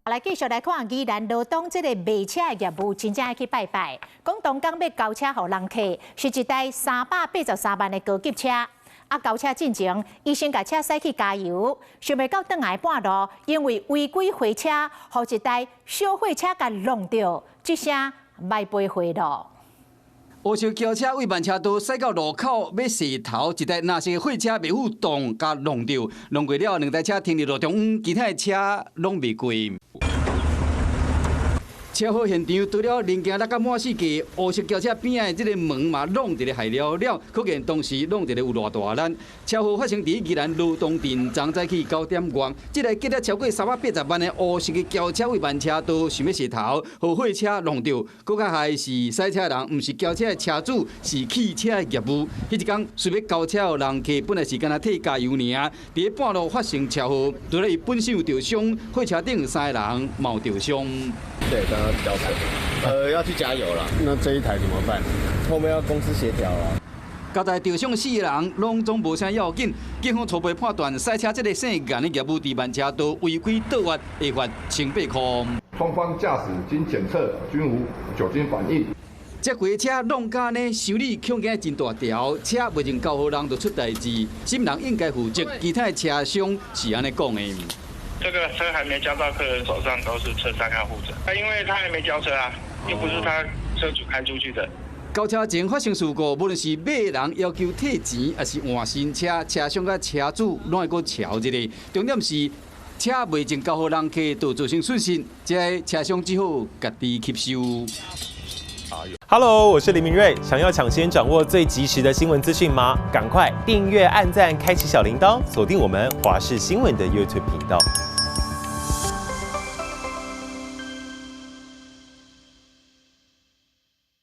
來繼續來看宜蘭羅東這個賣車的業務，真正愛去拜拜。講當工欲交車予人客，是一台383萬的高級車。啊，交車進前，伊先共車駛去加油，想袂到轉來半路，因為違規回車，予一台小貨車共挵著，這聲䆀賠回咯。烏色轎車對慢車道駛到路口欲踅頭，一台藍色的貨車袂赴動，共挵著，挵過了，兩台車停佇路中央，其他的車攏袂過。車禍現場除了零件落甲滿四界，烏色轎車邊仔的這個門嘛挵一個害了了，可見當時挵一個有偌大力。車禍發生佇宜蘭羅東鎮，昨早起9點外，這台價值超過380萬的烏色的轎車對慢車道想欲踅頭，予貨車挵著。閣較害是駛車人，毋是轎車的車主，是汽車的業務。彼一工隨欲交車予人客，本來是干焦替加油爾，佇半路發生車禍，除了伊本身有著傷，貨車頂三个人嘛有著傷。對，剛剛交車，要去加油了。那這一台怎麼辦？後面要公司協調了。交代著傷四個人攏總無啥要緊，警方初步判斷，駛車這个姓顏的業務佇慢車道違規倒彎，會罰1500塊。雙方駕駛經檢測均無酒精反應。這規車弄甲呢，修理恐驚真大條，車未曾交予人就出代誌，啥人應該負責？其他的車商是按呢講的。這個車還沒交到客人手上，都是車商要負責。因為他還沒交車啊，又不是他車主開出去的。交車前發生事故，無論是買人要求退錢，抑是換新車，車商佮車主攏會閣吵一下。重點是車未曾交予人客，就造成損失，這个車商只好家己吸收。 Hello，我是林明瑞。想要搶先掌握最及時的新聞資訊嗎？趕快訂閱、按讚、開啟小鈴鐺，鎖定我們華視新聞的 YouTube 頻道。